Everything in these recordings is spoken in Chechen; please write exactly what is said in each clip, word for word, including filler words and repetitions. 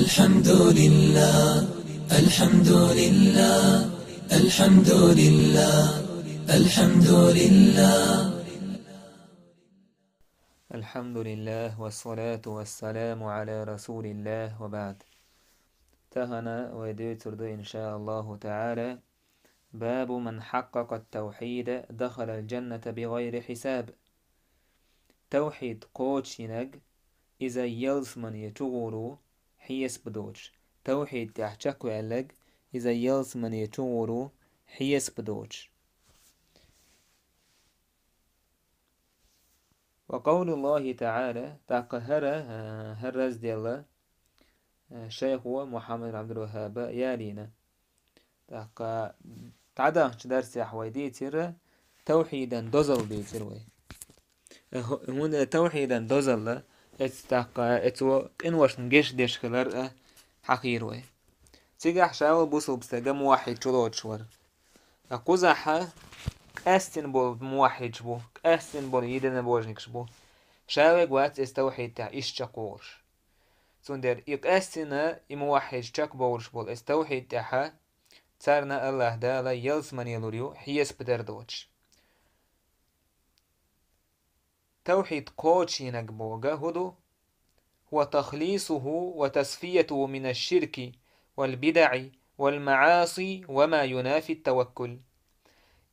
الحمد لله، الحمد لله، الحمد لله، الحمد لله. الحمد لله، والصلاة والسلام على رسول الله، وبعد. Тахана вай дуьйцур ду, иншааллаху та'ала, باب من حقق التوحيد دخل الجنة بغير حساب. Тавхьид кхочушйинарг, иза ялсмане чугӀур ву, хьесап доцуш. Тавхьид тӀехь чекхваьлларг, иза ялсмане чугӀур ву, хьесап доцуш. وقول الله تعالى, тӀаккха хӀара, а, хӀара разделла, а, шайхо Мухьаммад Ӏабдул-ВаххӀаба ялийна. ТӀаккха дӀадаханчу дарсехь вай дийцира, тавхьидан дозалла дийцира вай. Э, хӀу-, хӀунда тавхьидан дозалла, эцу тӀаккха, эцо къиношна гечдеш хилар а хьахийра вай. Цигахь ша ву бусулба стаг муваххьид чулоцуш вара. Ткъа кхузахь къаьстина болу муваххьидаш бу, къаьстина болу единобожникаш бу. Ша верг вац эцу тавхьид тӀехь иштта чекхвогӀуш. Цундела и къаьстина, и муваххьидаш чекхбовлуш болу эцу тавхьид тӀехь, царна АллахӀ Дала ялсмане лур ю, хьесап дар доцуш. Тавхьид кхочушйинарг бохург хӀун ду? هو تخليصه وتصفيته من الشرك والبدع والمعاصي وما ينافي التوكل.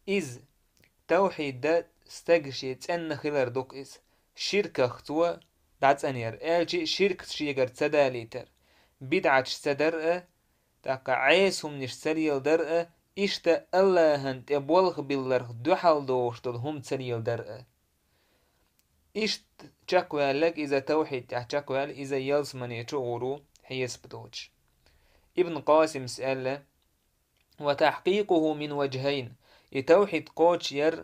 Иза, тавхьид, стаг шен цӀенна хилар ду-кх иза, ширках цо дӀацӀанъяр, аьлча а ширк шегара ца далийтар, бидӀаташ ца дар а, тӀаккха Ӏеса хӀуманаш ца леладар а, иштта АллахӀан тӀе болх билларх дуьхьал догӀуш долу хӀума ца леладар а. Иштта чекхваьлларг, иза тавхьид тӀехь чекхваьлла, иза ялсмане чугӀур ву, хьесап доцуш. Ибн Къасимс аьлла: وتحقيقه من وجهين. И тавхьид кхочушъяр,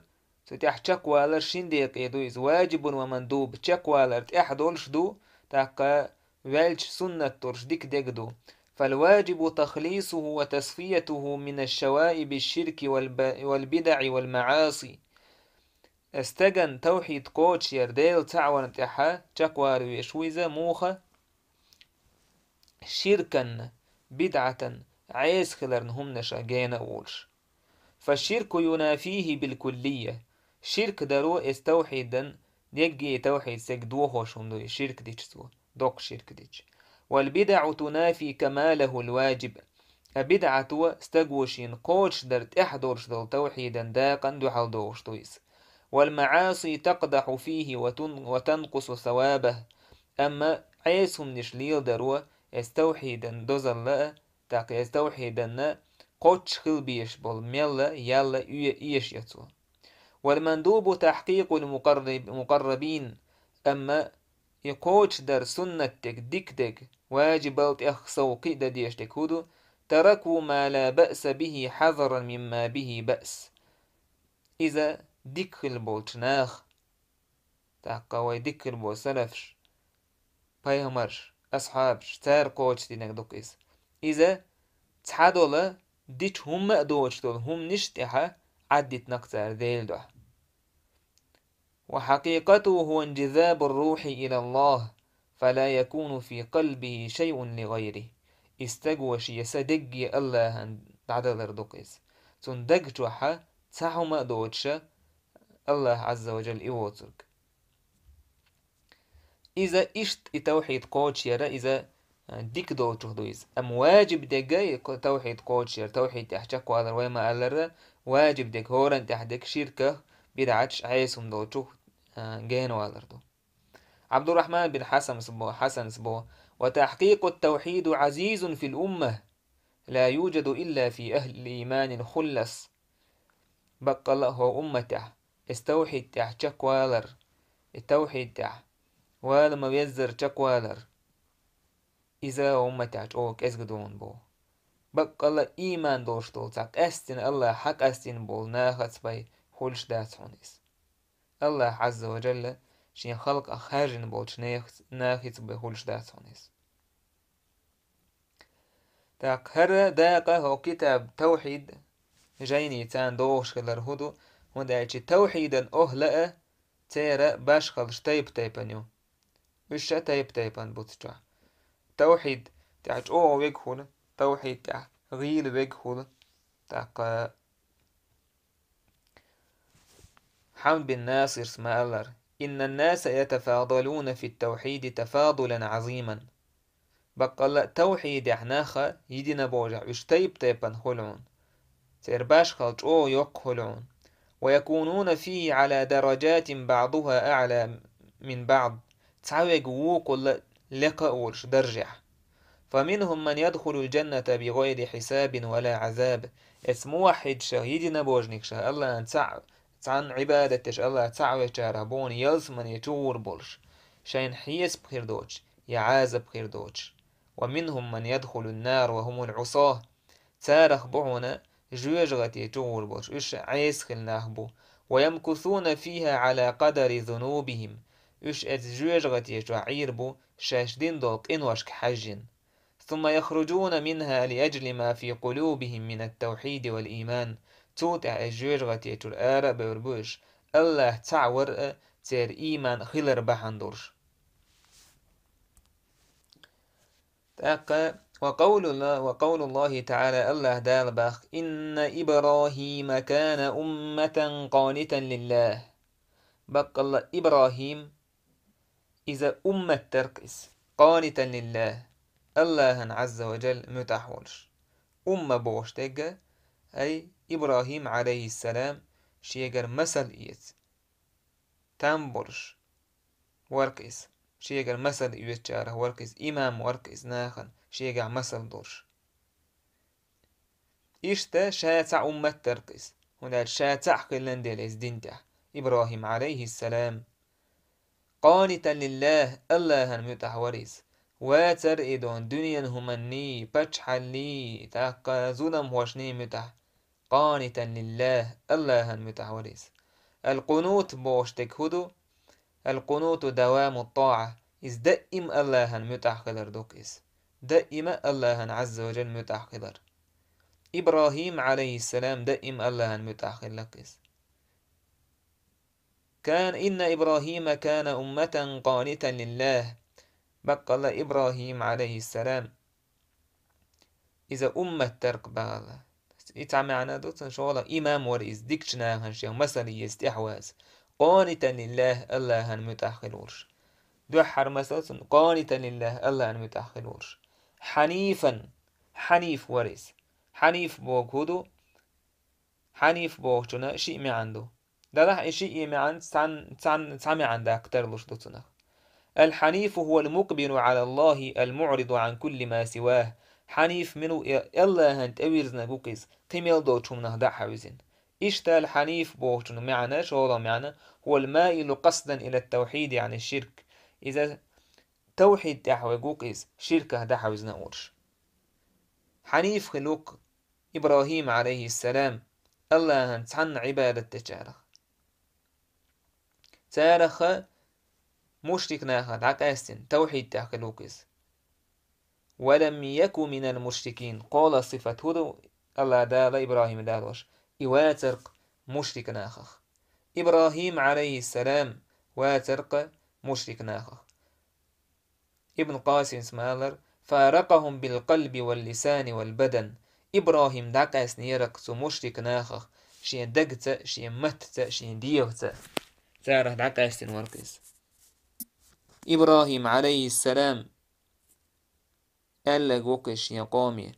цу тӀехь чекхвалар шин декъе ду иза, واجب ومندوب, чекхвалар тӀехь долуш ду, тӀаккха ваьлча суннат долуш дика дерг ду. فالواجب تخليصه وتصفيته من شوائب الشرك والب-، والبدع والمعاصي. Стагана тавхьид кхочушъяр, Дела цхьаъ варна тӀехь чекхвала везаш ву иза, муха? Ширкан, бидӀатан, Ӏеса хиларна хӀуманаша гена а волуш. فالشرك ينافيه بالكلية. Ширк даро эцу тавхьидан, дерриге тавхьид стеган дохош хӀума ду и ширк дича цо, доккха ширк дича. والبدع تنافي كماله الواجب. Ткъа бидӀато стага шена кхочушдар тӀехь долуш долу тавхьидан дакъана дуьхьал догӀуш ду иза. والمعاصي تقدح فيه وتن-، وتنقص ثوابه. Амма Ӏеса хӀуманаш леладаро эцу тавхьидан дозалла а, тӀаккха эцу тавхьиданна кхоччуш хила безаш болу мелла, ялла оь-, эшайо цо. والمندوب تحقيق المقرب-، المقربين. Амма и кхочушдар суннат дерг, дика дерг, важибал тӀех сов кхин а дан дезаш дерг хӀун ду? تركوا ما لا بأس به حذرا مما به بأس. Иза дика хилла болчу наха, тӀаккха вай дика хилла болу салафаш, пайхамарш, асхьабаш, цара кхочушдинарг ду-кх иза. Иза цхьадолу, дича хӀумма а доцуш долу хӀуманаш а тӀехь Ӏаддитинарг цара Делан дуьхьа. وحقيقته هو انجذاب الروح إلى الله، فلا يكون في قلبه شيء لغيره. И стага шен са дерриге АллахӀана дӀадалар ду-кх иза. Цуьнан даг чохь цхьа хӀума а доцуша, АллахӀ Ӏазза ва Жалла и воцург. Иза иштта и тавхьид кхочушъяра, иза, а, дика долчух ду иза. Амма важиб дерг и кхо-, тавхьид кхочушъяр, тавхьид тӀехь чекхвалар вай ма-аллара, важиб дерг, хӀоранна тӀехь дерг ширках, бидӀаташ, Ӏеса хӀума долчух, а, генавалар ду. Ӏабдуррахьман бин Хьасанс бо-, Хьасанс бо: وتحقيق التوحيد عزيز في الأمة، لا يوجد إلا في أهل الإيمان الخلص. Баккъалла а хӀокху умматехь, эцу тавхьид тӀехь чекхвалар, и тавхьид тӀехь вала ма-веззара чекхвалар, иза хӀокху умматехь чӀогӀа кӀезга ду хьуна боху. Баккъалла а ийман долуш долу, цхьа къаьстина, АллахӀ хьакъастийна болу нахаца бен хуьлуш дац хьуна иза. АллахӀ Ӏазза ва Жалла шен халкъах хаьржина болчу нех-, нахаца бен хуьлуш дац хьуна иза. ТӀаккха хӀара дакъа хӀокху китаб тавхьид жайни царна догӀуш хилар хӀун ду, хӀунда аьлча тавхьидан охӀла а, церан башхаллаш тайп-тайпана ю. Уьш ша тайп-тайпана бу цу чохь. Тавхьид тӀехь чӀогӀа вега хуьлу, тавхьид тӀехь гӀийла вега хуьлу. ТӀаккха Хьамд бин Насирс ма-аллара: «إن الناس يتفاضلون في التوحيد تفاضلا عظيما». Баккъалла а тавхьидехь нах а, единобожехь, уьш тайп-тайпана хуьлу хьуна. Церан башхалла чӀогӀа йоккха хуьлу хьуна. «ويكونون فيه على درجات بعضها أعلى من بعض». Цхьа вега вукхул а лекха а волуш даржехь. «فمنهم من يدخل الجنة بغير حساب ولا عذاب». Эцу муваххьидашах, единобожникашах, Аллахьан цхьаъ, цхьанна Ӏибадат деш Аллахь цхьаъ вечарах бу хьуна ялсамане чугӀур болуш, шайна хьесап хир доцуш, я Ӏазап хир доцуш. «ومنهم من يدخل النار وهم عصاة». Царах бу хьуна жоьжахате чугӀур болуш, уьш Ӏеса хилла нах бу. «ويمكثون فيها على قدر ذنوبهم». Уьш эцу жоьжахате чохь Ӏийр бу, шаьш дина долу къиношка хьаьжжина. «ثم يخرجون منها لأجل ما في قلوبهم من التوحيد والإيمان». Цул тӀаьхьа эцу жоьжахате чуьра ара а бевр бу уьш, Аллахь цхьаъ вар а, церан ийман а хилар бахьана долуш. ТӀаккха: «وقول الله، وقول الله تعالى», Аллахь Дала боху: «إن إبراهيم كان أمة قانتا لله». Баккъалла ИбрахӀим, иза уммат дара-кх иза, «قانتا لله», Аллахьан Ӏазза ва Джалла муьтӀахь волуш. Умма бохуш дерг а, ай, ИбрахӀим, Ӏалайхиссалам, шегара масал эца. Там болуш вара-кх иза. Шегара масал оьцучарах вара-кх иза, имам вара-кх иза нахана, шегахь масал долуш. Иштта ша цхьа уммат дара-кх иза, хӀунда аьлча ша цхьаъ хилла дела иза дин тӀехь, ИбрахӀим, Ӏалайхиссалам. «قانتا لله», Аллахьан муьтӀахь вара иза. Вацара и дон дуьненан хӀуманний, паччахьаллий, тӀаккха зуламхошний муьтӀахь. «قانتا لله», Аллахьан муьтӀахь вара иза. Ал-къунут бохуш дерг хӀун ду? «القنوت دوام الطاعة», иза даим Аллахьан муьтӀахь хилар ду-кх иза. Даима Аллахьан Ӏазза ва Джалла муьтӀахь хилар. ИбрахӀим, Ӏалайхиссалам, даим Аллахьан муьтӀахь хилла-кх иза. «كان، إن إبراهيم كان أمة قانتا لله». Баккъалла ИбрахӀим, Ӏалайхиссалам, иза уммат дара-кх бахьала. И цхьа маьӀна ду цуьнан, шолгӀа имам вара иза, дикачу нахана шен масал эца тӀаьхьаваза. «قانتا لله», Аллахьан муьтӀахь хила волуш. Дуьххьара масал цуьнан: «قانتا لله», Аллахьан муьтӀахь хила волуш. «حنيفا», хьаниф вара иза. Хьаниф боху хӀун ду? Хьаниф бохучунна шиъ маьӀна ду. Делахь и шиъ маьӀна цхьан-, цхьан-, цхьа маьӀна даккха тарлуш ду цунах. «الحنيف هو المقبل على الله المعرض عن كل ما سواه». Хьаниф мила ву? Э, Аллахьан тӀевирзинарг ву-кх иза, кхин мел долчу хӀуманах дӀа а хьаьвзина. Иштта ал-хьаниф бохучун маьӀна, шолгӀа маьӀна: «هو المائل قصدا إلى التوحيد عن الشرك». Иза тавхьид тӀехь верг ву-кх иза, ширках дӀа а хьаьвзина а волуш. Хьаниф хила ву-кх ИбрахӀим, Ӏалайхиссалам, Аллахьан цхьанна Ӏибадат дечарах. Царах а, мушрик нахах дӀакъаьстина, тавхьид тӀехь хила ву-кх иза. «ولم يك من المشركين». КхоалгӀа сифат хӀун ду Аллахь Дала ИбрахӀима далош? И вацар-кх мушрик нахах. ИбрахӀим, Ӏалайхиссалам, вацар-кх мушрик нахах. Ибн Къасимс ма-аллара: «فارقهم بالقلب واللسان والبدن». ИбрахӀим дӀакъаьстинера-кх цу мушрик нахах шен дагца а, шен маттаца а, шен дегӀаца а. Царах дӀакъаьстина вара-кх иза. ИбрахӀим, Ӏалайхиссалам, аьлларг ву-кх иза шен къоме: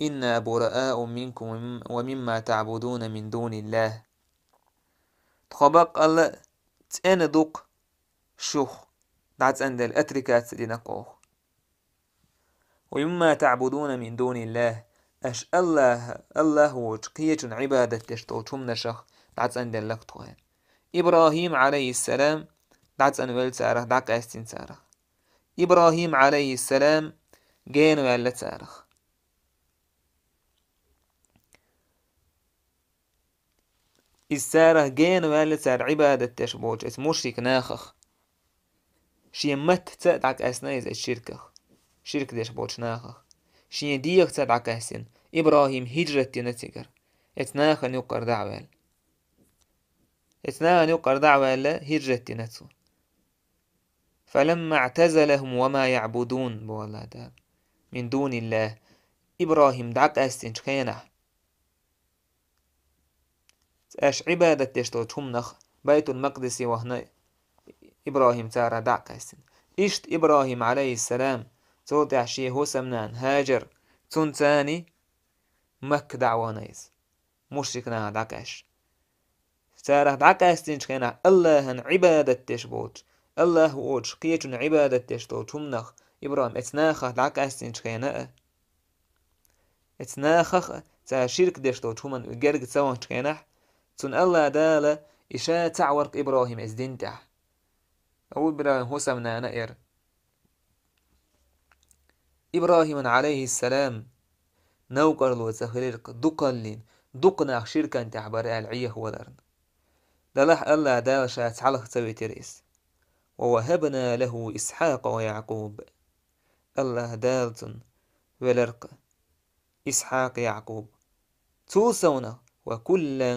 «إنا براء منكم ومما تعبدون من دون الله». Тхо баккъалла а цӀена ду-кх шух, дӀацӀанделла, отрекаться дина-кх оха. «ومما تعبدون من دون الله». Аша Аллахь, Аллахь воцу кхечунна Ӏибадат деш долчу хӀуманашах дӀацӀанделла-кх тхо. ИбрахӀим, Ӏалайхиссалам, дӀацӀанвелла царах, дӀакъаьстина царах. ИбрахӀим, Ӏалайхиссалам, гена ваьлла царах. Иза царах гена ваьлла цара Ӏибадат деш болчу эцу мушрик нахах. Шен маттаца а дӀакъаьстина иза эцу ширках, ширк деш болчу нахах. Шен дегӀаца а дӀакъаьстина. ИбрахӀим хӀижрат дина цигара, эцу нахана юккъара дӀа а ваьлла. Эцу нахана юккъара дӀа а ваьлла, хӀижрат дина цо. فلما اعتزلهم وما يعبدون, боху АллахӀ Дала, من دون الله, ИбрахӀим дӀакъаьстинчу хенахь. Аша Ӏибадат деш долчу хӀуманах, Байтул-Макъдисе вахана ИбрахӀим царах дӀакъаьстина. Иштта ИбрахӀим, Ӏалайхиссалам, цул тӀаьхьа шен хӀусамнана ХӀажар, цунна царна Макка дӀа а вахана иза, мушрик нахах дӀакъаьсташ. Царах дӀакъаьстинчу хенахь АллахӀан Ӏибадат деш болчу, АллахӀ воцуш кхечунна Ӏибадат деш долчу хӀуманах ИбрахӀим эцу нахах дӀакъаьстинчу хенахь а, эцу нахах а цара ширк деш долчу хӀуманна герга ца вахчу хенахь, цунна АллахӀ Дала и ша цхьаъ вара-кх ИбрахӀим эцу дин тӀехь. Абу ИбрахӀим хӀусамнана а яра. ИбрахӀиман, Ӏалайхиссалам, новкъарло ца хилира-кх дукхаллин, дукха нах ширкан тӀехь бара аьлла Ӏехаваларна. Делахь АллахӀ Дала ша цхьалха ца витира иза. ووهبنا له إسحاق ويعقوب. АллахӀ Дала цунна велира-кх Исхьакъ, Якъуб. Цул совнах, وكلا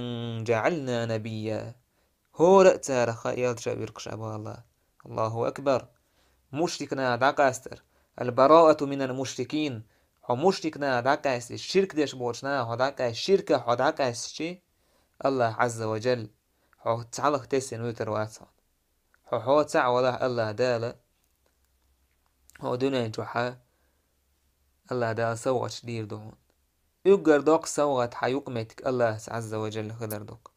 جعلنا نبيا. ХӀора а царах элча а вира-кх ша, боху АллахӀа. Аллаху акбар! Мушрик нахах дӀакъастар. البراءة من المشركين. Хьо мушрик нахах дӀакъаьстича, ширк деш болчу нахах хьо дӀакъаьстича, ширках хьо дӀакъаьстича, АллахӀ Ӏазза ва Джалла хьо цхьалха тесна вуьтур вац хьуна. Хьо, хьо цхьаъ валахь, АллахӀ Дала хьо дуьнен чохь АллахӀ Дала совгӀаташ дийр ду хьуна. Уггар доккха совгӀат хьан юкъаметтиг АллахӀца Ӏазза ва Джалла хилар ду-кх.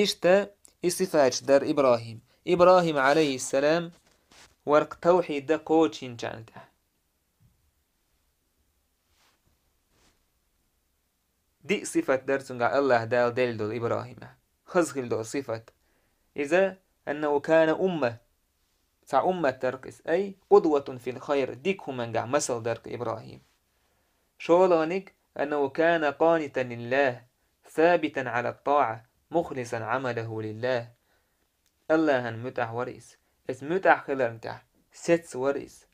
Иштта и сифаташ дара ИбрахӀим. ИбрахӀим, Ӏалайхиссалам, вара-кх тавхьид дан кхочушйинчарна тӀехь. Диъ сифат дара цуьнгахь АллахӀ Дала делла долу ИбрахӀимехь. Хаза хилла долу сифат. Иза, أنه كان أمة. Цхьа уммат дара-кх иза. أي قدوة في الخير. Дика хӀумангахь масал дара-кх ИбрахӀим. ШолгӀаниг, أنه كان قانتا لله، ثابتا على الطاعة، مخلصا عمله لله. АллахӀан муьтӀахь вара иза. Иза муьтӀахь хиларна тӀехь сецца вара иза.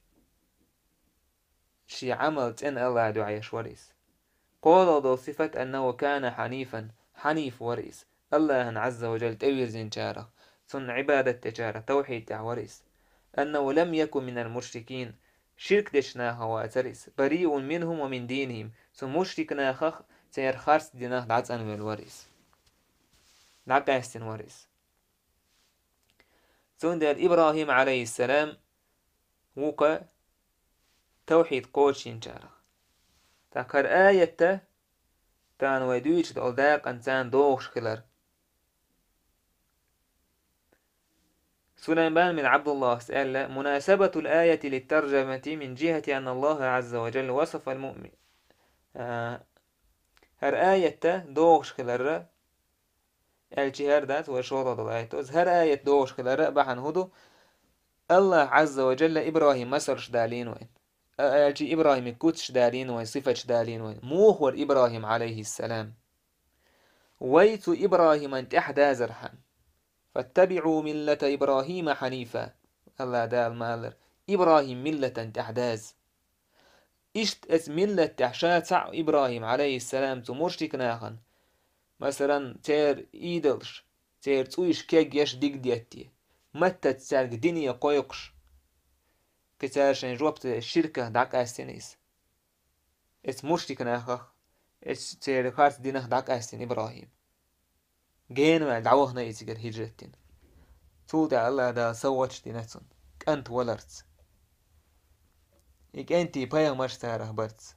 Шен Ӏамал цӀена АллахӀан дуьхьа еш вара иза. КхоалгӀа долу сифат, أنه كان حنيفا, хьаниф вара иза. АллахӀан Ӏазза ва Джалла тӀевирзинчарах, цунна Ӏибадат дечарах, тавхьид тӀехь вара иза. أنه لم يكن من المشركين, ширк дечу нахах вацара иза. بريء منهم ومن دينهم, цу мушрик нахах, церан харц динах дӀацӀанвелла вара иза. ДӀакъаьстина вара иза. Цундела ИбрахӀим, Ӏалайхиссалам, ву-кха тавхьид кхочушйинчарах. ТӀаккха хӀара аятта, тахана вай дуьйцуш долу дакъана царна догӀуш хилар. Сулайман бин Ӏабдуллахьас аьлла: مناسبة الآية للترجمة من جهة أن الله عز وجل وصف المؤمن. А, хӀара аятта догӀуш хиларра, аьлчи хӀара дац вай шолгӀа долу аят. Оцу хӀара аят догӀуш хиларра а бахьана хӀун ду? АллахӀ Ӏазза ва Джалла ИбрахӀим масалш далийна вайн. А, аьлчи ИбрахӀиман куцаш далийна вайн, сифаташ далийна вайн. Муха вара ИбрахӀим, Ӏалайхиссалам? Вай цу ИбрахӀиман тӀаьхьа дазархьама. فاتبعوا ملة إبراهيم حنيفا. АллахӀ Дала ма-аллара, ИбрахӀим миллатан тӀаьхьа даза. Иштта эцу миллат тӀехь ша цхьаъ ИбрахӀим, Ӏалайхиссалам, цу мушрик нахана, масалан, церан идолаш, церан цӀуйш кегъеш диг детте, маттаца цаьрга дине кхойкхуш, кхин цара шайн жоп ца деш ширках дӀакъаьстина иза. Эцу мушрик нахах, эцу церан харц динах дӀакъаьстина ИбрахӀим. Генаваьлла дӀавахана иза цигара хӀижрат дина. Цул тӀаьхьа АллахӀ Дала совгӀаташ дина цунна, кӀант валарца. И кӀентий пайхамарш царах барца.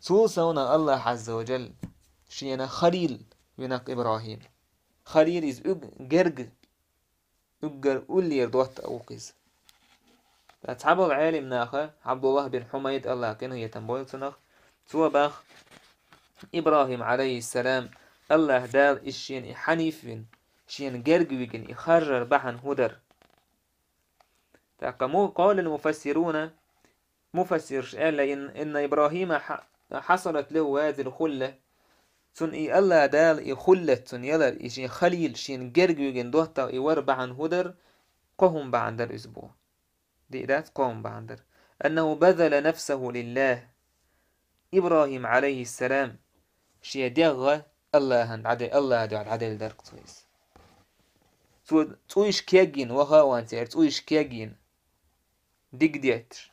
Цул совнах АллахӀ Ӏазза ва Джалла шена халил вина-кх ИбрахӀим. Халил иза уг-, герга, уггар уллера доттагӀа ву-кх иза. Ткъа цхьаболу Ӏелим наха, Ӏабдуллахь бин Хьумайд, АллахӀ къинхетам бойла цунах, цо бах, ИбрахӀим, Ӏалайхиссалам, АллахӀ Дала иза шена и хьаниф вина, шена герга вигина и харжар бахьана хӀун дара? ТӀаккха му-, قال المفسرون, муфассирша аьлла: إن إبراهيم حصلت له هذه الخلة. Цунна и АллахӀ Дала и хуллат цунна ялар, и шен халил, шена герга вигина доттагӀа и вар бахьана хӀун дара? Кхо хӀума бахьана дара иза боху. Диъ дац, кхо хӀума бахьана дара. أنه بذل نفسه لله. ИбрахӀим, Ӏалайхиссалам, шен дегӀ АллахӀан дӀаде-, АллахӀан дуьхьа дӀаделла дара-кх цо иза. Цо цӀуйш кегйина, ваха а ван церан цӀуйш кегйина, диг детташ.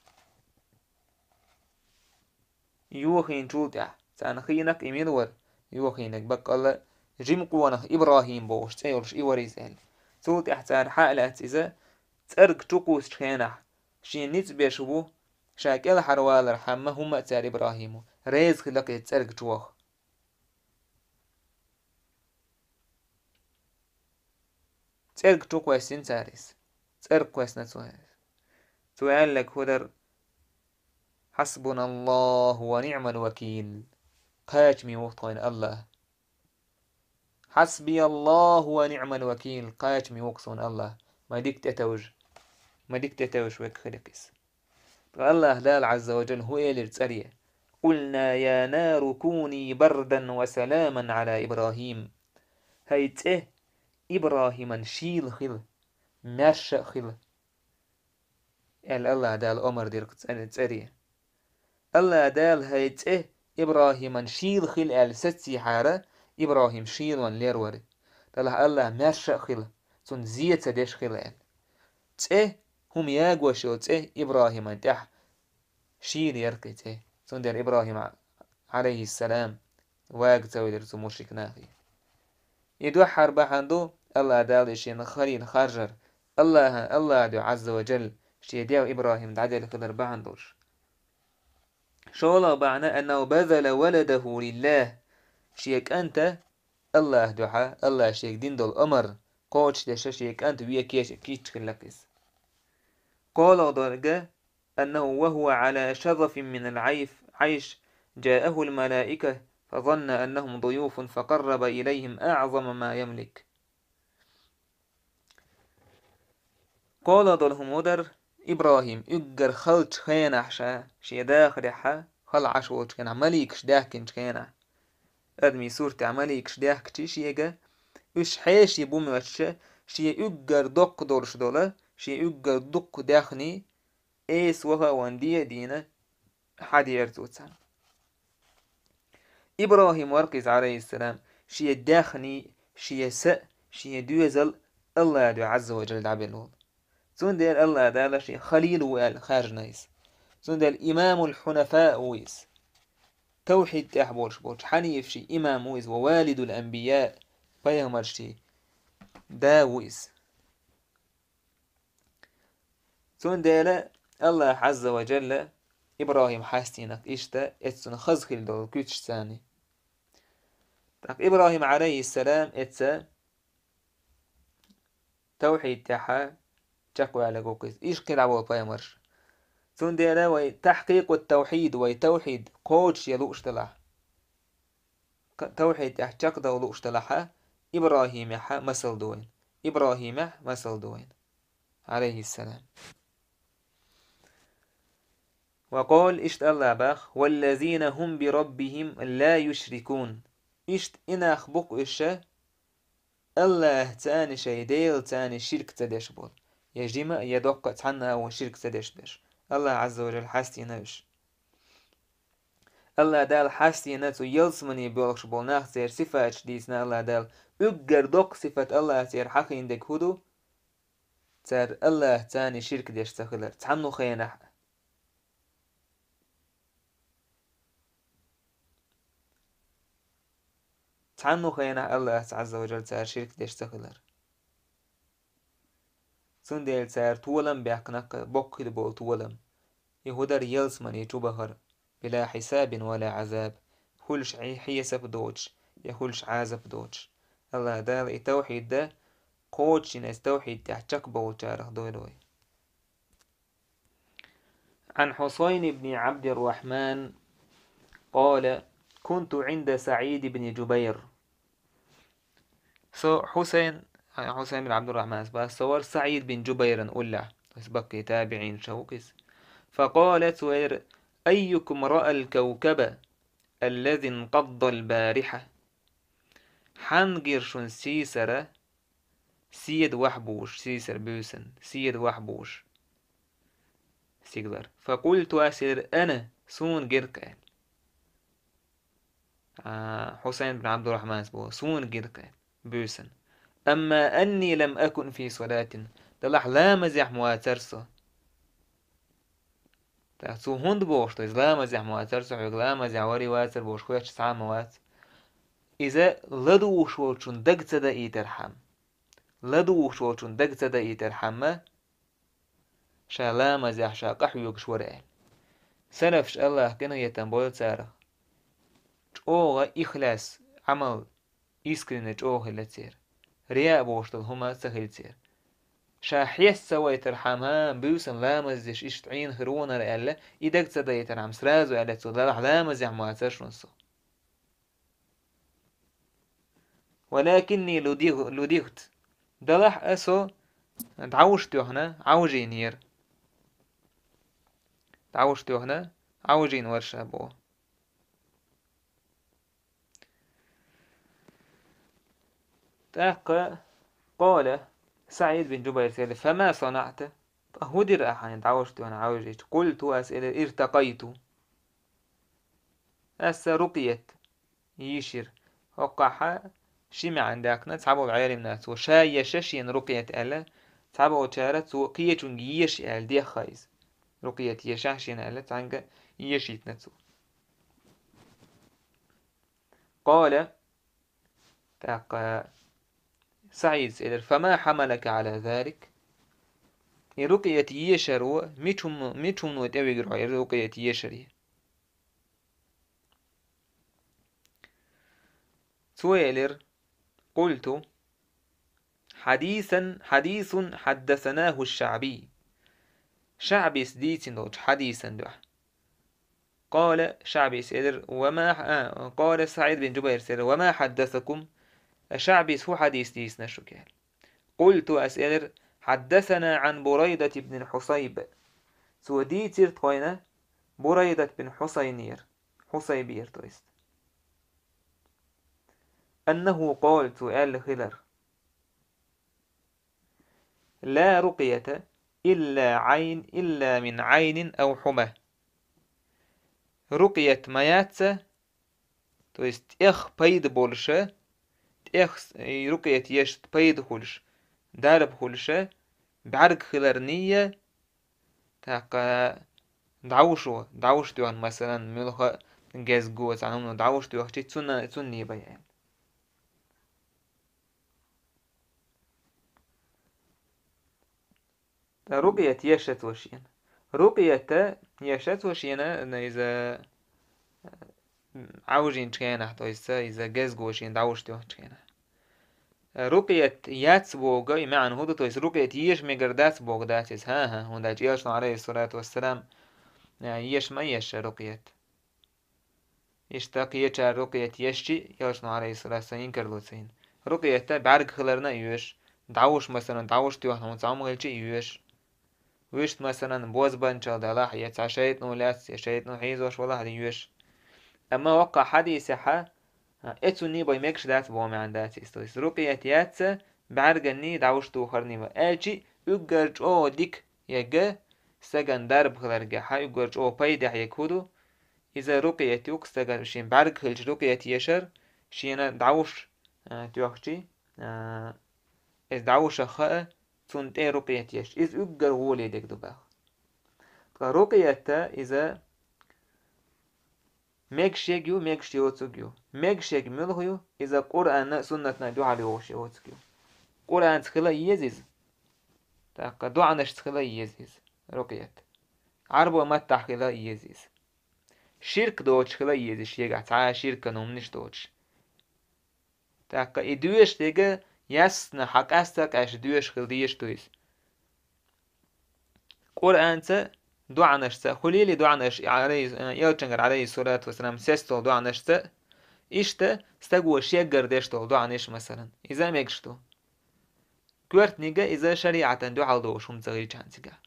Йохийначул тӀаьхьа царна хиинарг и мила вара, йохийнарг баккъалла жима къонах ИбрахӀим бохуш цӀе йолуш и вара иза аьлла. Цул тӀаьхьа цара хьа а лаьцна иза цӀерга чу кхуссучу хенахь, шен ницкъ беш ву, ша кӀелхьарвалархьама хӀумма а цара ИбрахӀимо, реза хилла-кх иза цӀерга чу ваха. ЦӀерга чу кхоьссина цара иза. ЦӀерга кхоьссина цо иза. Цо аьлларг хӀун дара: «Хьасбуналлаху ва ниъмал вакил». Кхачаме ву-кх тхуна АллахӀ. «Хьасбияллаху ва ниъмал вакил». Кхачаме ву-кх суна АллахӀ. Ма дика тӀетевжа. Ма дика тӀетевжа верг хили-кх иза. Ткъа АллахӀ Дала Ӏазза ва Джалла хӀун элира цӀаре: «Къулна я нару куни бардан ва саламан Ӏала ИбрахӀим». ХӀай цӀе, ИбрахӀиман шийла хила, маьрша а хила, аьлла АллахӀ Дала омар дира-кх цӀа-, цӀаре. АллахӀ Дала хӀай цӀе, ИбрахӀиман шийла хила аьлла сацийхьара, ИбрахӀим шийла ван лер вара. Делахь АллахӀ маьрша а хила, цунна зе ца деш хила аьлла. ЦӀе, хӀума ягош йолу цӀе ИбрахӀиман тӀехь шийла яра-кх и цӀе. Цундела ИбрахӀим, Ӏалайхиссалам, вага ца велира цу мушрик нахе. И дуьххьара бахьана ду, АллахӀ Дала и шен халил харжар, АллахӀан, АллахӀ дуьхьа Ӏазза ва Джалла, шен дегӀ ИбрахӀим дӀаделла хилар бахьана долуш. ШолгӀа бахьана: «Аннаху базала валадаху лиллахӀ». Шен кӀанта АллахӀ дуьхьа, АллахӀ шега дина долу омар кхочушдеш шен кӀант вен кийча хилла-кх иза. КхоалгӀа дерг: «Аннаху ва хӀува Ӏала шазафин минал Ӏайш, Ӏайш, джаахул малаика, фазанна аннахум дуюфун, факъарраба илайхим аӀзама ма ямлик». КхоалгӀа долу хӀума дар: ИбрахӀим уггар халчу хенахь ша, шен дахарехьа, хала Ӏаш волчу хенахь, маликаш даьхкинчу хенахь, адамийн суртехь маликаш даьхкича шега, уьш хьеший бу моьттуш, шен уггар доккха долуш долу, шен уггар дуккха даьхний, эса ваха а ван де а дийна, хьадеара цо царна. ИбрахӀим вара-кх иза, Ӏалайхиссалам, шен даьхний, шен са, шен доьзал АллахӀ дуьхьа Ӏазза ва Джалла дӀабелла волу. Цундела АллахӀ Дала шен халил ву аьлла хаьржина иза. Цундела имамул хьунафа ву иза. Тавхьид тӀехь болуш болчу хьанифашийн имам ву иза, ва валидул анбия, пайхамаршийн да ву иза. Цундела АллахӀ Ӏазза ва Джалла ИбрахӀим хьастийнарг иштта, эццунна хаза хила долу куьцаш царний. ТӀаккха ИбрахӀим, Ӏалайхиссалам, эцца тавхьид тӀехьа чекхваьлларг ву-кх иза, иштта кхидӀа волу пайхамарш. Цундела вай тахькъикъут тавхьид, вай тавхьид кхочушъян лууш делахь, к-, тавхьид тӀехь чекхдала лууш делахьа, ИбрахӀимехьа масал ду вайна. ИбрахӀимехь масал ду вайна, Ӏалайхиссалам. Ва къала, иштта АллахӀа боху: «Валлазина хӀум би раббихӀим ла юшрикун». Иштта и нах бу-кх уьш, АллахӀца шайн Делаца ширк ца деш болу. Я жима а, я доккха а цхьанна а вон ширк ца деш берш. АллахӀ Ӏазза ва Джалла хьастийна уьш. АллахӀ Дала хьастийна цу ялсамане боьлхуш болу нах, церан сифаташ дийцина АллахӀ Дала. Уггар доккха сифат АллахӀ церан хьахийна дерг хӀун ду? Цара АллахӀца ширк деш ца хилар, цхьанну хенахь а. Цхьанну хенахь АллахӀца Ӏазза ва Джалла цара ширк деш ца хилар. Цундела цара толам баьккхина-кх, боккха хила болу толам. И хӀун дара? Ялсамане чу бахар, била хьисабин ва ла Ӏазаб, хуьлуш хье-, хьесап доцуш, я хуьлуш Ӏазап доцуш. АллахӀ Дала и тавхьид дан кхочушйина, эс тавхьид тӀехь чекхбовлучарах дойла вай. عن حصين بن عبد الرحمن قال: كنت عند سعيد بن جبير. Со Хьусайн, Хьусайн бин Абдуррахман, боху, со вара СаӀид бин Джубайран уллехь, иза баккхий табиӀинаш ву-кх иза. فقال, цо элира: أيكم رأى الكوكب الذي انقض البارحة؟ Хьанна гира шуна сийсара, седа вахьа бууш, сийсара буьйсанна, седа вахьа бууш стигалара? فقلت, ас элира: أنا, суна гира-кх, аьлла. А, Хьусайн бин Абдуррахманс боху: суна гира-кх, аьлла, буьйсанна. «أما أني لم أكن في صلاة». Делахь ламазехь ма вацара со. ТӀаккха цо хӀунда бохуш ду иза, ламазехь ма вацара со, хьоьга ламазехь варий вацара бохуш хоьттуш цхьа а ма вац. Иза ладугӀуш волчун дага ца даийтархьама. ЛадугӀуш волчун дага ца даийтархьама, ша ламазехь ша къахьоьгуш вара аьлла. Салафаш, АллахӀа къинхетам бойла царах, чӀогӀа ихлас, Ӏамал искренне чӀогӀа хилла церан. Реа бохуш долу хӀума ца хилла церан. Ша хьеста ца вайтархьама, буьйсан ламаз деш иштта Ӏийна хир ву-кх аьлла, и дага ца даийтархьама, сразу аьлла цо, делахь ламазехь ма вацара шуна со. «ولكني لدغ-، لدغت». Делахь а со дӀовш тоьхна, Ӏовжийнера. ДӀовш тоьхна, Ӏовжийна вара ша боху. ТӀаккха къала, СаӀид бин Джубайрас элира: «فما صنعت؟» Ткъа хӀун дира ахьа, дӀовш тоьхна, Ӏовжийча? «قلت», ас элира: «ارتقيت». Аса рукъият йийшира. ХӀокхахь ши маьӀна даьккхина цхьаболу Ӏеламнаха. Цо ша еша шена рукъият аьлла, цхьаболчара цо кхечуьнга еша аьлла дехна иза. Рукъият ешахь шена аьлла, цхьаьнга ешийтина цо. Къала, тӀаккха СаӀида элира: «فما حملك على ذلك؟» И рукъият ешаро мича хӀума-, мича хӀумано тӀевигира хьо, и рукъият ешаре? Цо элира: «قلت: حديثا، حديث حدثناه الشعبي». ШаӀбис дийцина долчу хьадисан дуьхьа. Къала, ШаӀбис элира: «وما», а, къала СаӀид бин Джубайрас элира: «وما حدثكم؟» ШаӀбис хӀун хьадис дийцина шуьга аьлла. «قلت», ас элира: «حدثنا عن بريدة بن الحصيب». Цо дийцира тхойна Бурайдат бин Хьусайнера, Хьусайбера, то есть. «أنه قال», цо аьлла хилар: «لا رقية إلا عين، إلا من عين أو حمى». Рукъият ма яц, то есть тӀех пайда болуша, тӀех с-, и рукъият ешна пайда хуьлуш, дарба хуьлуша, бӀаьрг хиларний, тӀаккха дӀовшо, дӀовш тоьхна, масалан, муьлхха а гезго, цхьана хӀумано дӀовш тоьхчи, цунна, цунний бен аьлла. Ткъа рукъият ешац ву шена. Рукъият ешац ву шена, иза, э, Ӏовжийначу хенахь, то есть иза гезго шена дӀовш тоьхначу хенахь. Рукъият яц боху и маьӀна хӀун ду, то есть рукъият еша мегар дац боху дац иза. ХӀан-хӀа, хӀунда аьлча Элчано, алейхиссалату вассалам, э, еша ма ешша рукъият. Иштта кхечара рукъият ешчи, Элчано, алейхиссалату вассалам, инкарло ца йина. Рукъият бӀаьрг хиларна а йоьшу, дӀовш, масалан, дӀовш тоьхна хӀума цхьа хӀума хилчи а йоьшу. Вуьшта, масалан, бозбанчалла далахь, я цхьа шайтӀано лаьцна, я шайтӀано хьийзош валахь, йоьшу. Амма хӀокху хьадисехь, а, э, цунний бен мегаш дац боху маьӀна дац иза. То есть рукъият яц бӀаьрганний дӀовш тухарний бен. Аьлчи уггар чӀогӀа дика ерг, стагана дарба хиларгахь, уггар чӀогӀа пайдехь ерг хӀун ду, иза рукъият ю-кх стагана шен бӀаьрг хилча рукъият ешар, шена дӀовш, а, тоьхчи, а, иза дӀовшах хаа, цунна тӀе рукъият еш. Иза уггар гӀоле дерг ду боху. Ткъа рукъият иза мегаш ерг ю, мегаш йоцург ю. Мегаш ерг муьлха ю, иза Къуръанна а, суннатна а дуьхьал йогӀуш йоцург ю. Къуръанца хила а еза иза. ТӀаккха доӀанашца хила а еза иза, рукъият. Ӏарбой маттахь хила а еза иза. Ширк доцуш хила а еза иза, шегахь цхьа а ширкан хӀуманаш доцуш. ТӀаккха и доьшург ясна хьан къаста а къаьсташ доьшуш хила дезаш ду иза. Къуръанца, доӀанашца, хуьлийла и доӀанаш, Ӏалай-, Элчангара, алейхиссалату вассалам, сецна долу доӀанашца, иштта стаго шеггара деш долу доӀанаш, масалан, иза а мегаш ду. Коьртаниг а иза шариӀатан дуьхьал долуш хӀума ца хилчахьана цигахь.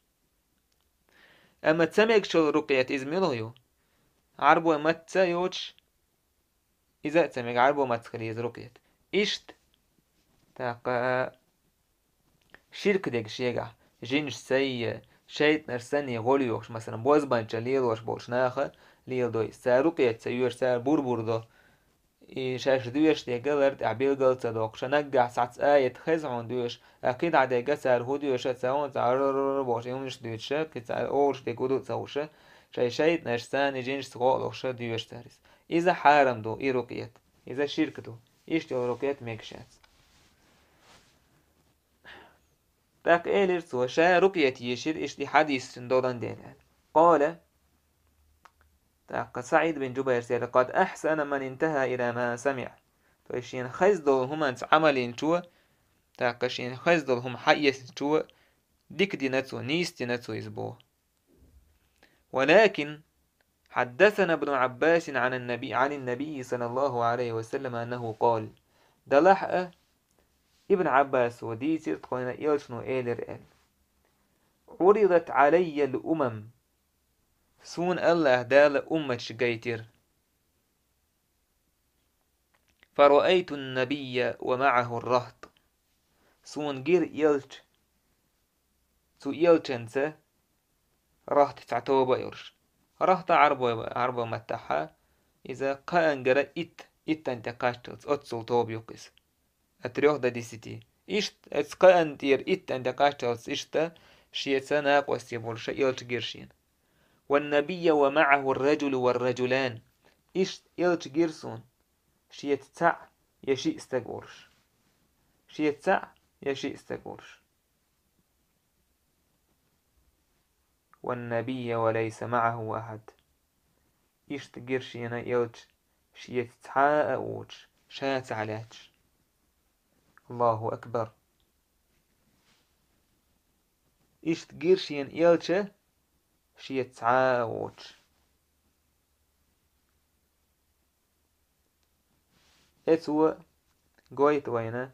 Амма ца мегаш йолу рукъият иза муьлха ю? Ӏарбой матца а йоцуш, иза а ца мега, Ӏарбой матца хила еза рукъият. Иштта, тӀаккха ширк дерг шегахь, жинаш сай, шайтӀанаш санна гӀоли йохуш, масалан, бозбанчалла лелош болчу наха леладо иза. Цара рукъият ца йоьшу, цара бур-бур до. и шаьш доьшуш дерг лар тӀехь билгал а ца доккхуш, наггахь схьаца аят хеза хьуна доьшуш, а кхидӀа дерг цара хӀун доьшуш а ца хьуна, цхьа р-р-р-р бохуш, и хӀуманаш доьшуш, кхин цхьа олуш дерг хӀун ду а ца хууш, шайн шайтӀанаш царна жинашца гӀо а лохуш доьшу цара иза. Иза хьарам ду, и рукъет. Иза ширк ду. Иштта йолу рукъет мегаш яц. ТӀаккха элира цо, ша рукъет ешира, иштта и хьадис цуьнан долан дела аьлла. Къала, тӀаккха СаӀид бин Джубайрс элира: «Къад ахьсана ман интахьа ила ма самиӀа». То есть шена хезна долу хӀуманца Ӏамал йинчо, тӀаккха шена хезна долу хӀума хьаэцначо дика дина цо, нийса дина цо иза боху. «Валакин хьаддасана ибну Ӏаббасин Ӏанин набий, Ӏанин набий саллаллаху Ӏалайхи ва саллам аннаху къала». Делахь а, Ибн Ӏаббасо дийцира тхуна, элчано элира аьлла: «Ӏуридат Ӏалайя ал-умам». Суна АллахӀа Дала умматаш гайтира. «Фараайту ан-набийя ва маӀаху ар-рахт». Суна гира элча, цу элчанца рахт цхьа тоба а йолуш. Рахт Ӏарбой, Ӏарбой маттахь иза кхаангара итт, иттан тӀе кхаччалц, оццул тоба ю-кх иза. От трёх до десяти. Иштта оцу кхаан тӀера иттан тӀе кхаччалц иштта шеца накъостий болуш элча гира шена. «Ван-набийя ва маӀаху ар-раджулу ва ар-раджулан». Иштта элча гира суна, шеца цхьаъ я шиъ стаг волуш. Шеца цхьаъ я шиъ стаг волуш. «Ван-набийя ва лайса маӀаху ахьад». Иштта гира шена элча, шеца цхьа а воцуш, ша цхьаъ лаьтташ. Аллаху акбар! Иштта гира шена элча, шеца цхьа а воцуш. Эцо гойту вайна,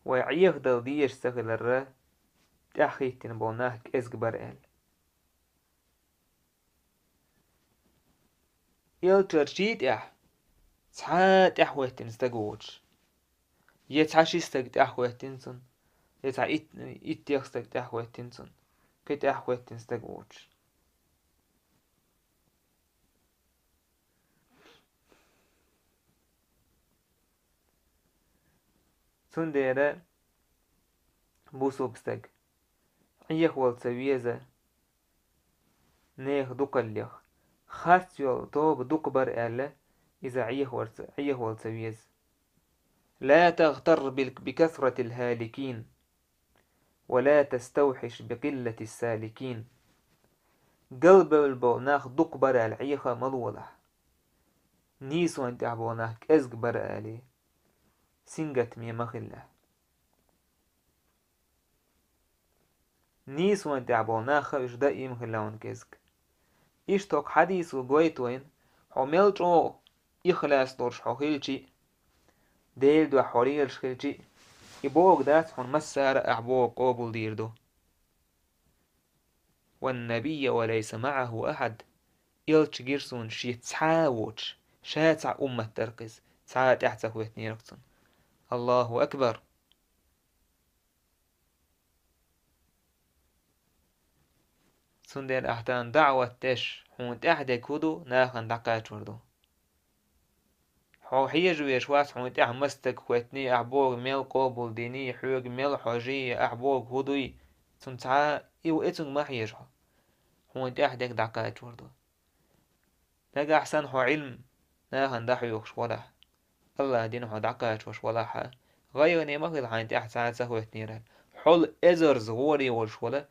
вай Ӏехадала дезаш ца хиларра, тӀаьхьахӀиттина болу нах кӀезиг бара аьлла. Элчарчий тӀехь цхьа а тӀаьхьахӀоьттина стаг воцуш, я цхьа ши стаг тӀаьхьахӀоьттина цунна, я цхьа ит-, иттех стаг тӀаьхьахӀоьттина цунна, кхин тӀаьхьахӀоьттина стаг воцуш. Цундела бусулба стаг Ӏехавала ца веза нехан дукхаллех, харц йолу тоба дукха бара аьлла, иза Ӏехаварца-, Ӏехавала ца веза. «Ла тагътарр бил-, бикасратил хӀаликин». «Ва ла таставхьиш би къиллатис саликин». Галбевлла болу нах дукха бара аьлла Ӏеха а ма лолахь. Нийсонан тӀехь болу нах кӀезиг бара аьлла, сингаттаме ма хилалахь. Нийсонан тӀехь болу нах а уьш даим хилла хьуна кӀезиг. Иштта хӀокху хьадисо гойту вайна, хьо мел чӀогӀа ихлас долуш хьо хилчи а, Делан дуьхьа хьо лелаш хилчи а, и бохург дац хьуна массара а ахь бохург къобалдийр ду. «Ван-набийя ва лайса маӀаху ахьад». Элча гира суна шеца цхьа а воцуш, ша цхьаъ уммат дара-кх иза, цхьа а тӀаьхьа ца хӀоьттинера-кх цунна. Аллаху акбар! Цундела ахь тахана даӀват деш, хьуна тӀаьхьа дерг хӀун ду, нахана дӀакхачор ду. Хьо хьежа веш вац хьуна тӀаьхьа маса стаг хӀоьттиний, ахь бохург мел къобалдиний, хьоьга мел хьожий, ахь бохург хӀун дуй, цунна цхьа а, и, и цуьнга ма хьежа хьо. Хьуна тӀаьхьа дерг дӀакхачор ду. Нагахь санна хьо Ӏилма нахана дӀахьоьхуш валахь, АллахӀан дин хьо дӀакхачош валахь а, гӀайгӀане ма хила хьайна тӀаьхьа цхьа а ца хӀоьттинера. Хьол эзарза гӀоре волуш вала,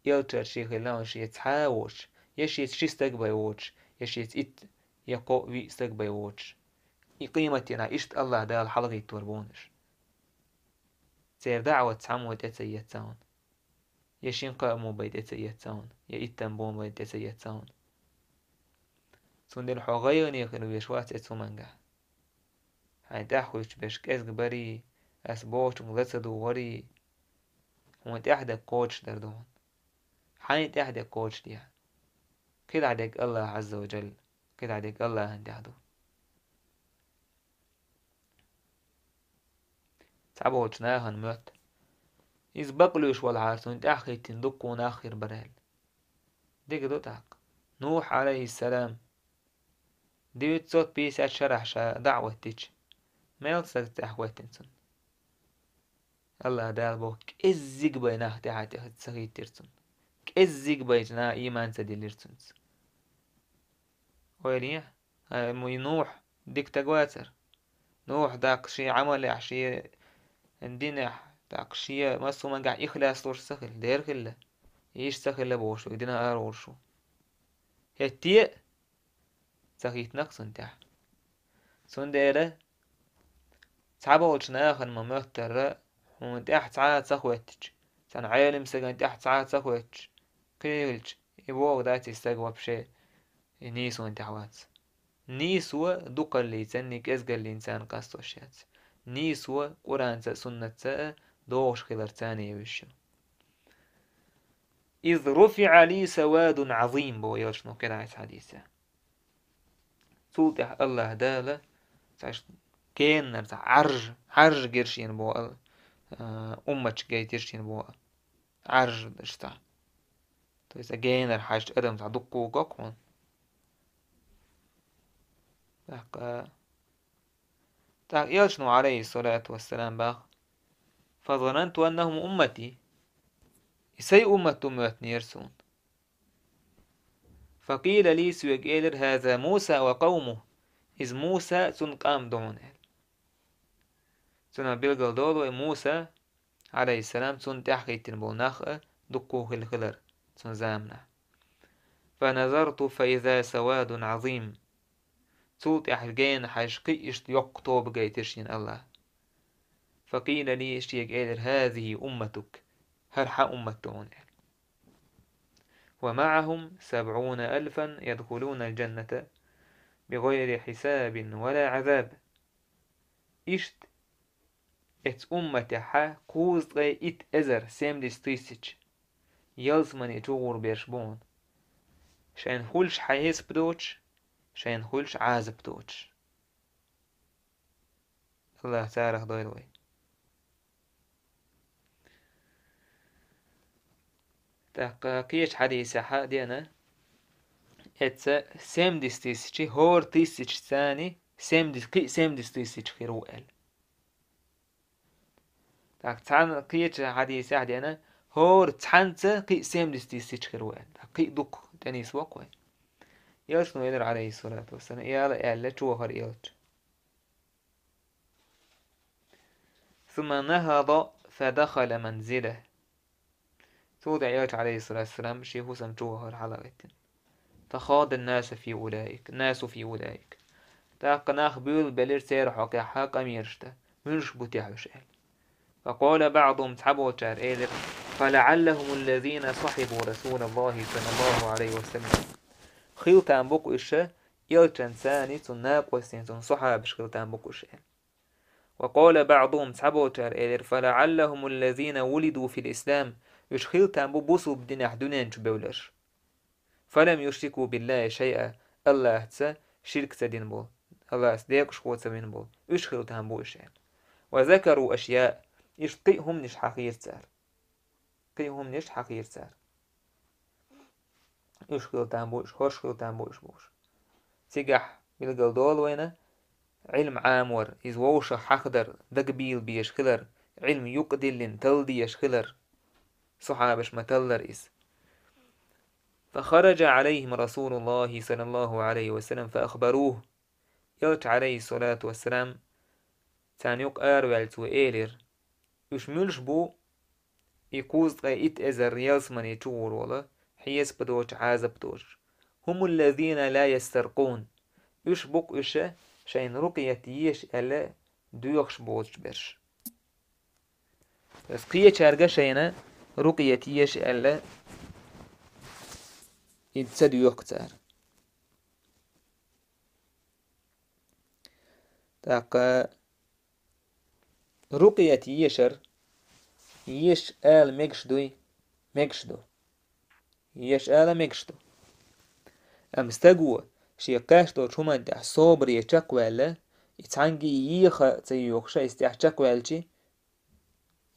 элчарчий хилла хьуна шеца цхьа а воцуш, я шеца ши стаг бен воцуш, я шеца итт, я кхоъ, виъ стаг бен воцуш. И къематдийнахь иштта АллахӀ Дала хьалагӀиттор бу хьуна уьш. Церан даӀват цхьаммо тӀе ца эцна хьуна. Я шин-кхааммо бен тӀе ца эцна хьуна, я иттаммо бен тӀе ца эцна хьуна. Цундела хьо гӀайгӀане хила веш вац оцу хӀумангахь. Хьайн тӀаьхьа хӀуьттуш берш кӀезиг барий, ас бохучуьнга ла ца догӀарий, хьуна тӀаьхьа дерг кхочушдар ду хьуна. Хьайна тӀаьхьа дерг кхочушдехьа. КхидӀа дерг АллахӀ Ӏазза ва Джалла, кхидӀа дерг АллахӀан тӀехь ду. Цхьаболчу нахана моьтту, иза бакълуьйш валахьара цунна тӀаьхьахӀиттина дуккха нах хир бара аьлла. Дика ду тӀаккха. Нухь, Ӏалайхиссалам, девятьсот пятьдесят шарахь ша дӀа а хӀоттийча, мел стаг тӀехьа хӀоьттина цунна? АллахӀ Дала боху, кӀеззиг бай нах тӀаьхьа тӀе ца хийттира цунна. КӀеззиг бай на ийман ца диллира цуьнца. Ойла е, хӀай, м-, Нухь дика стаг вацара. Нухь даккха шен Ӏамалехь, шен динехь, даккха шен массо а мангахь ихлас луш ца хилла, дера хилла. Иштта ца хилла бохуш ву, динан ара волуш ву. ХӀетте а ца хийттинарг цунна тӀехь. Цундела цхьаболчу нахана ма моьттара, хьуна тӀехь цхьа а ца хӀоьттича, цхьана Ӏелам стагана тӀехь цхьа а ца хӀоьттича, кхин хилча, и боху дац и стаг вообще, и нийсонан тӀехь вац. Нийсо дукхаллица, и кӀезгаллица царна къастош яц. Нийсо Къуръанца а, суннатца а догӀуш хилар царна евзаш ю. «Из руфиӀа ли савадун Ӏазим», боху элчано кхидӀа хьадисехь. Цул тӀаьхьа АллахӀ Дала цхьа генара цхьа Ӏарж, Ӏарж гира шена боху, а, умматчу гайтира шена боху. Ӏарж иштта. То есть, а генара хьаьжча адам цхьа дуккха го хьуна. ТӀаккха, тӀаккха элчано, Ӏалайхиссалату вассалам, боху: «Фазананту аннахум уммати». И сайн уммат ду моьттинера суна. «Факъила ли», соьга элира: «ХӀаза Муса ва къавмуху». Иза Муса а, цуьнан къам ду хьуна, аьлла. Цунах билгал долу вай, Муса, Ӏалайхиссалам, цунна тӀаьхьахӀиттина болу нах а дуккха хилла хилар цунна заманахь. «Фаназарту фаиза савадун Ӏазим». Цул тӀаьхьа гена хьаьжча, кхин иштта йоккха тоба гайтира шена АллахӀа. «Факъила ли», шега элира: «ХӀазихи умматук». ХӀара хьан уммат ду хьуна, аьлла. «Ва маӀахум сабӀуна алфан ядхулунал жанната бигӀайри хьисабин ва ла Ӏазаб». Иштта эцу умматехьа кхузткъе итт эзар, семьдесят тысяч, ялсамани чу гӀур берш бу хьуна. Шайна хуьлуш хьесап доцуш, шайна хуьлуш Ӏазап доцуш. АллахӀа царах дойла вай. ТӀаккха кхечу хьадисехь а деана, эцца семьдесят тысячи, хӀора тысячаца семьдесят, кхин семьдесят тысяч хир ву аьлла. ТӀаккха цхьана кхечу хьадисехь а деана, хӀора цхьанца кхин семьдесят тысяч хир ву аьлла. ТӀаккха кхин дукха тӀенисво-кх вай. Элчано элира, Ӏалайхиссалату вассалам, и ала аьлла чу вахара элча. «Сумма нахада фадахала манзилах». Цул тӀаьхьа элча, Ӏалайхиссалату вассалам, шен хӀусам чу вахара хьалагӀаьттина. «Фахадан насу фи улаик, насу фи улаик». ТӀаккха нах буьйлабелира церан хьокъехь къамелаш дан, муьлш бу техьа уьш аьлла. «Факъала баӀдухум», цхьаболчара элира: «ФалаӀаллахумуллазина сахьибу РасулаллахӀи саллаллахӀу ӀалайхӀи ва саллам». Хила там бу-кх уьш, элчанца цхьаьна, цуьнан накъостий, цуьнан сахьабаш хила там бу-кх уьш аьлла. «Ва къала баӀдухум», цхьаболчара элира: «ФалаӀаллахумуллазина вулиду фил ислам», уьш хила там бу бусулба динехь дуьнен чу бевлларш. «Фалам юшрику биллахӀи шайъа», АллахӀца ширк ца дина болу, АллахӀца декъашхо ца вина болу, уьш хила там бу уьш аьлла. «Ва закару ашъяъ», иштта кхин а хӀуманаш хьахийра цара. Кхин а хӀуманаш хьахийра цара. Уьш хила там бу уьш, хӀорш хила там бу уьш бохуш. Цигахь билгал долу вайна, Ӏилма Ӏамор, иза вовшах хьахадар, дагабийла безаш хилар, Ӏилма юкъадиллина талла дезаш хилар. Сахьабаш ма-таллара иза. «Фахараджа ӀалайхӀим РасулуллахӀи саллаллахӀу ӀалайхӀи ва саллам фаахбарухӀу». Элча, Ӏалайхиссалату вассалам, царна юкъа араваьлла цо элира: «Уьш муьлш бу, и кхузткъе итт эзар ялсамане чу гӀур волу, хьесап доцуш, Ӏазап доцуш? ХӀумуллазина ла ястаркъун». Уьш бу-кх уьш, шайна рукъият еш аьлла, доьхуш боцуш берш. Ас кхечаьрга шайна рукъият еш аьлла, и ца доьху цара. ТӀаккха рукъият ешар, еш ала мегаш дуй? Мегаш ду. Еш ала мегаш ду. Амма стаго шен кхаьчна долчу хӀуманна тӀехь собаре чекхваьлла, и цхьаьнгге еха а ца йоьхуш, иза тӀехь чекхваьлча,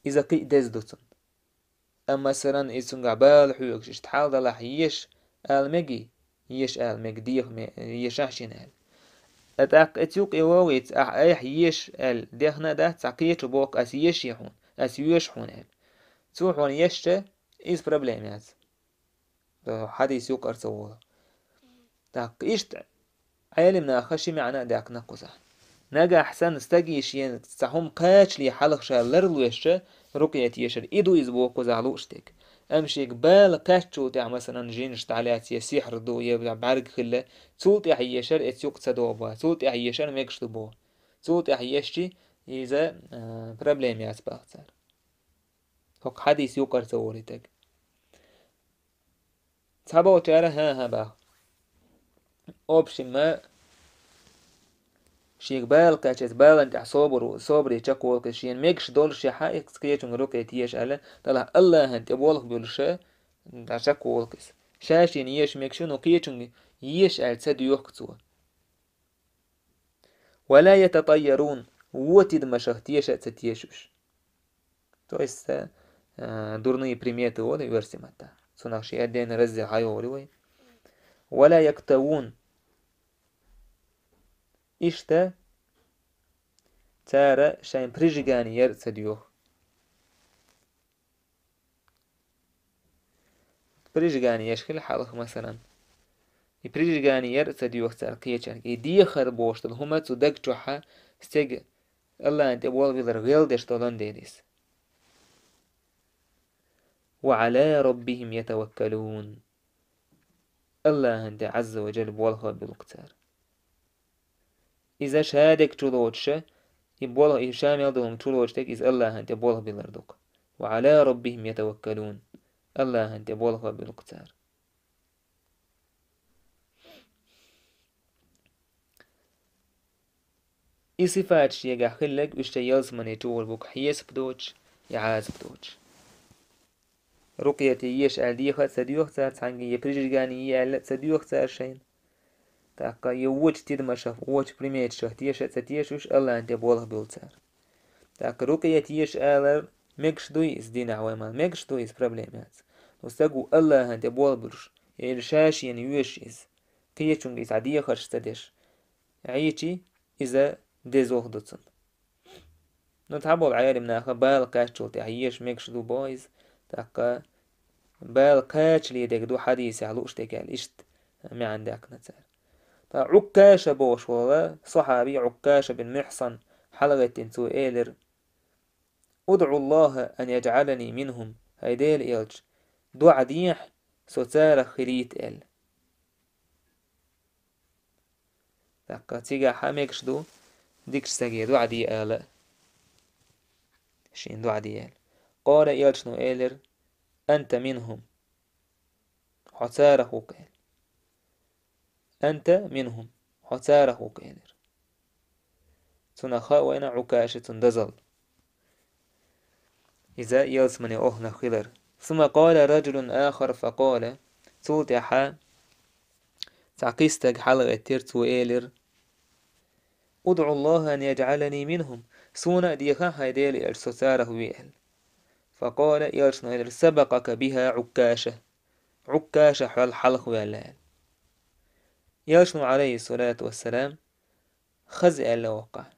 иза кхин а деза ду цунна. Амма, масалан, иза цуьнгахь бала хьоьгуш, иштта хьал далахь, еш ала мегий? Еш ала мега, деха ме-, ешахь шена аьлла. ТӀаккха эцу юкъе вогӀийца, ахь айхьа еш аьлла, дехна а дац, цхьа кхечо боху, ас еший хьуна, ас йоьшу хьуна аьлла. Цо хьуна ешча, иза проблема яц. Хьадис юкъара ца волу. ТӀаккха иштта Ӏелим наха ши маьӀна а даьккхина кхузахь. Нагахь санна стаге шена цхьа хӀума кхачале хьалха ша ларлоьшча, рукъя тешар, и ду иза боху кхузахь лууш дерг. Амма шега бала кхаьччул тӀаьхьа, масалан, жинаш дӀалаьцна, я сихьр ду, я бӀаьрг хилла, цул тӀаьхьа ешар эцу юкъа ца догӀу боху, цул тӀаьхьа ешар мегаш ду боху. Цул тӀаьхьа ешчи, иза, а, проблема яц боху цара. ХӀокху хьадис юкъара ца волу и стаг. Цхьаболчара хӀан-хӀа баха. Общем, шега бала кхаьчча, балан тӀехь собар, собаре чекхволу кхуза, шена мегаш долуш яхьа, и кхечуьнга рукъя теша аьлла, делахь Аллахьан тӀе болх буьллуш, дӀа чекхволу кхуза. Ша шена еша мегаш ю, но кхечуьнга еша аьлла ца доьху цо. «Ва ла ятатаййарун», вон тидамашах теша а ца тешуш. То есть, э, дурные приметы олу оьрсийн маттахь. Цунах шен отдельный раздел хьайогӀур ю вай. «Ва ла яктавун». Иштта, цара шайн прижигание яр а ца доьху. Прижигание еш хила хьалха, масалан. И прижигание яр а ца доьху цара кхечаьрга. И дехар бохуш долу хӀума цу даг чохьа стеган Аллахьан тӀе болх биллар гӀелдеш долун дела иза. «Ва Ӏала Раббихим ятаваккалун». Аллахьан тӀе, Ӏазза ва Джалла, болх а буьллу-кх цара. Иза ша дерг чулоцуша, и болх, и ша мел долу хӀума чулоцуш дерг, иза Аллахьан тӀе болх биллар ду-кх. «Ва Ӏала Раббихим ятаваккалун». Аллахьан тӀе болх а буьллу-кх цара. И сифат шегахь хилларг уьш шайн ялсамане чу гӀур бу-кх, хьесап доцуш, я Ӏазап доцуш. Рукъя теша аьлла деха а ца доьху цара цхьаьнгге, я прижигание е аьлла а ца доьху цара шайна. ТӀаккха я вочу тидамашах, вочу приметашах теша а ца тешуш, Аллахьан тӀе болх буьллу цара. ТӀаккха рукъя теша алар мегаш дуй иза динехь вай ма-, мегаш дуй иза, проблема яц. Но стаг ву Аллахьан тӀе болх буьллуш, я ша шена йоьшу иза, кхечуьнга иза дехарш ца деш, Ӏийчи, иза дезох ду цунна. Ну, цхьаболу Ӏелим наха бала кхаьччул тӀаьхьа еша мегаш ду боху иза, тӀаккха бала кхачале дерг ду хьадисехь лууш дерг аьлла, иштта маьӀна даьккхина цара. Ткъа Ӏуккаша бохуш волу сахьаби, Ӏуккаша бин Михьсан, хьалагӀеттина цо элира: «УдӀу Аллаха ан яджӀалани минхум», хӀай Делан элча, доӀа дехьа, со царах хилийта аьлла. ТӀаккха цигахь хьан мегаш ду дикачу стаге доӀа де ала? Шена доӀа де аьлла. Къала, элчано элира: «Анта минхум». Хьо царах ву-кх аьлла. «Анта минхум». Хьо царах ву-кх элира. Цунах хаьа вайна Ӏукаша цунна дозалла. Иза ялсамане охьанах хилар. «Сумма къала раджулун ахар факъала». Цул тӀаьхьа цхьа кхин стаг хьалагӀеттира, цо элира: «УдӀу Аллаха ан яджӀалани минхум». Суна а дехахь, хӀай Делан элча, со царах ве аьлла. Факъала, элчано элира: «Сабакъака биха Ӏуккаша». Ӏуккаша хьол хьалха ваьлла аьлла. Элчано, Ӏалайхиссалату вассалам, хаза аьлла воккхахь.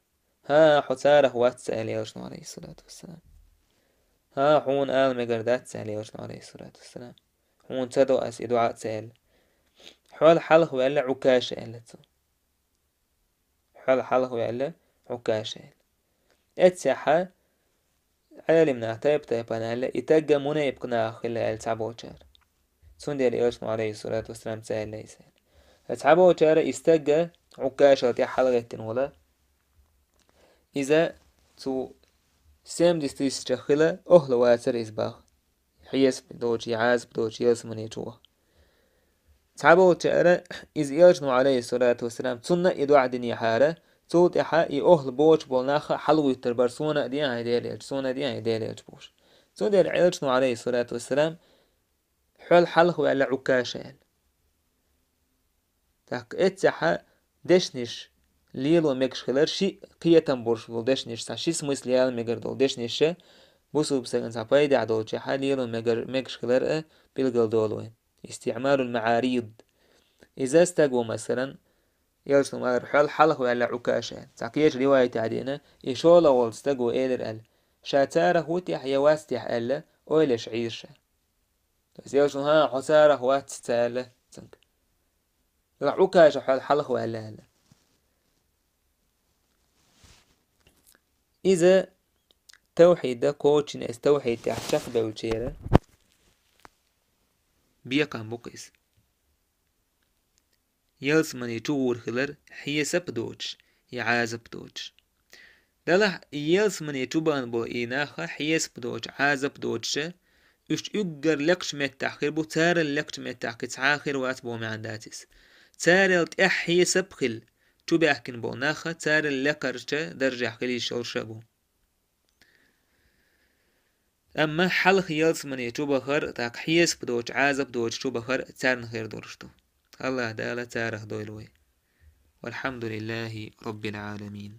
«ХӀан, хьо царах вац», аьлла элчано, Ӏалайхиссалату вассалам. «ХӀан, хьуна ала мегар дац», аьлла элчано, Ӏалайхиссалату вассалам. «Хьуна ца до ас и доӀа», ца аьлла. Хьол хьалха ваьлла Ӏукаша аьлла цо. Хьол хьалха ваьлла Ӏукаша аьлла. Эццехьа Ӏелим наха тайп-тайпана аьлла, и тагга мунепакъ нах хилла аьлла цхьаболчара. Цундела элчано, Ӏалайхиссалату вассалам, ца аьлла иза аьлла. Цхьаболчара и стагга Ӏуккашал тӀехь хьалагӀеттина волу. Иза цу семьдесят тысячах хила охьла вацара иза баха. Хьесап доцуш, я Ӏазап доцуш, ялсамане чу ваха. Цхьаболчара иза элчано, Ӏалайхиссалату вассалам, цунна и доӀа динехьара, цул тӀаьхьа и охьла боцуш болу нах а хьалагӀуьттур бара, суна а де, хӀай Делан элча, суна а де, хӀай Делан элча, бохуш. Цундела элчано, Ӏалайхиссалату вассалам, хьол хьалха ваьлла Ӏукаша аьлла. ТӀаккха эццехьа дешнаш лело мегаш хилар, ши кхетам болуш болу дешнаш, цхьа ши смысл яла мегар долу дешнаш, бусулба стагана цхьа пайдехь долчехьа лело мегар-, мегаш хилар а билгалдолу вайн. Истиъмалул маӀарид. Иза стаг ву, масалан, Ялсамани хьол хьалха ваьлла Ӏукаша. Цхьа кхечу риваятехь деана, и шолгӀа волчу стага элира аьлла: «Ша царах ву техь я вац техь?» аьлла, ойлаш Ӏийра ша. То есть, ялсамани: «ХӀан, хьо царах вац», — аьлла цуьнга. Ла Ӏукаша хьол хьалха ваьлла аьлла. Иза тавхьида кхочуш, иза тавхьид тӀехь чекхбевллачеран бекхам бу-кх иза. Ялсамани чу гӀур хилар хьесап доцуш я Ӏазап доцуш. Делахь ялсамани чу бахана болу и нах хьесап доцуш, Ӏазап доцуш, уьш уггар лекхачу меттехь хир бу, царал лекхачу меттехь кхин цхьа а хир вац боху маьӀна дац иза. Царал тӀехь хьесап хилла чу баьхкина болу нах царал лекхарчу даржехь хила йиш йолуш а бу. Амма хьалха ялсамани чу бахар, тӀаккха хьесап доцуш, Ӏазап доцуш чу бахар царна хир долуш ду. АллахӀ Дала царах дойла вай. Валхьамдулиллахи Роббил Ӏаламин.